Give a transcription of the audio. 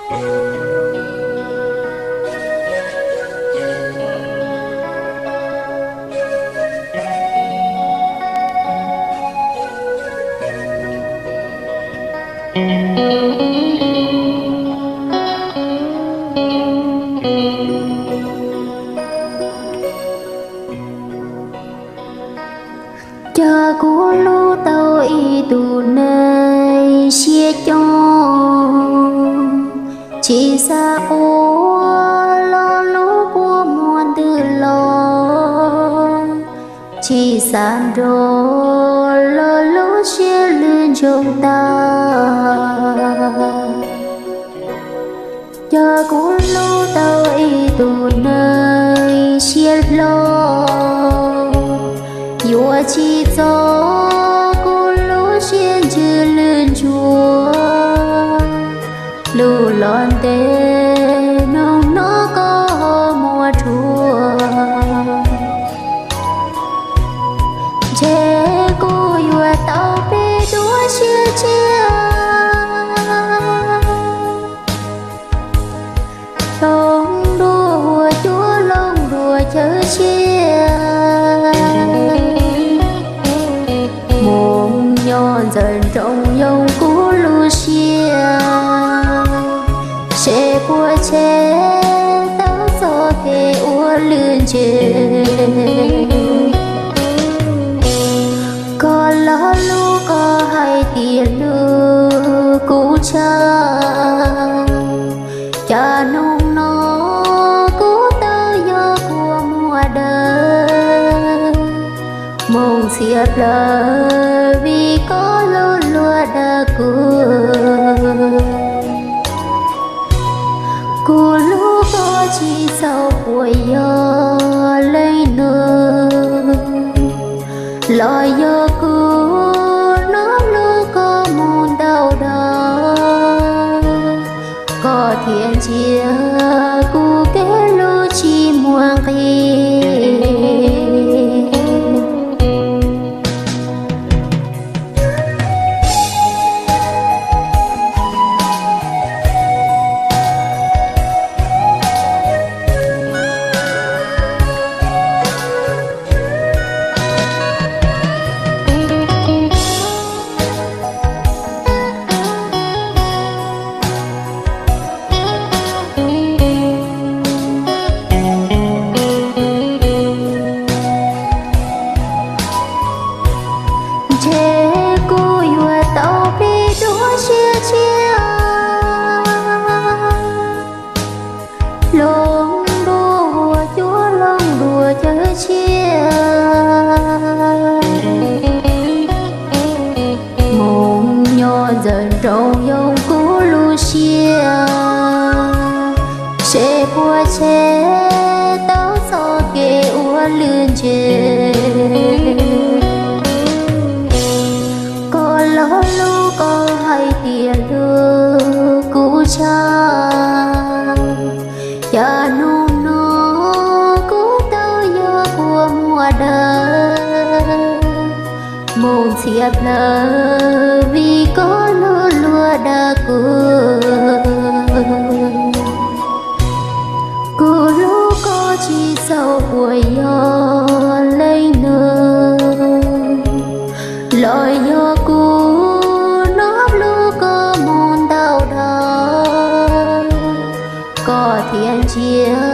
Cas kuv hlub tau ib tug neeg siab coob, tsis xav ua los lub kua muag ntws los, tsis xav nrog los lub siab lwj ntsoog tag. Cas kuv hlub tau ib tug neeg siab hlob, yuav tsis txog kuv lub siab ntsws lwj ntsuag. Lug los ntev hnub no koj ho muaj ruam, ntshe kuv yuav tau pib dua siab tshiab. Hloov dua huab cua, hloov dua chaw tshiab, mus nyob ntxawm nroos yoo kuv lub siab, seb puas tshem tau txoj kev ua lwj ntsws. Koj lo lus koj hais tias hlub kuv tshaj, cas hnub no kuv tau yog kua muag dawb, mus ntxhiab plawv vim koj hlub luag dag kuv. Kuv hlub koj tsis txhaum puas yog leej twg, los yog kuv hnov hlub koj mus ntau dag, koj thiaj ntsia kuv kev hlub tsis muaj nqis. Ntshe kuv yuav tau pib dua siab tshiab, hloov dua huab cua, hloov dua chaw tshiab, mus nyob ntxawm nroos yoo kuv lub siab, seb puas tshem tau txoj kev ua lwj ntsws. Koj lo lus koj hais tias hlub kuv tshaj, cas hnub no kuv tau yog kua muag dawb, mus ntxhiab plawv vim koj hlub luag dag kuv. Kuv hlub koj tsis txhaum puas yog leej twg, los yog kuv hnov hlub koj mus ntau dag, koj thiaj ntsia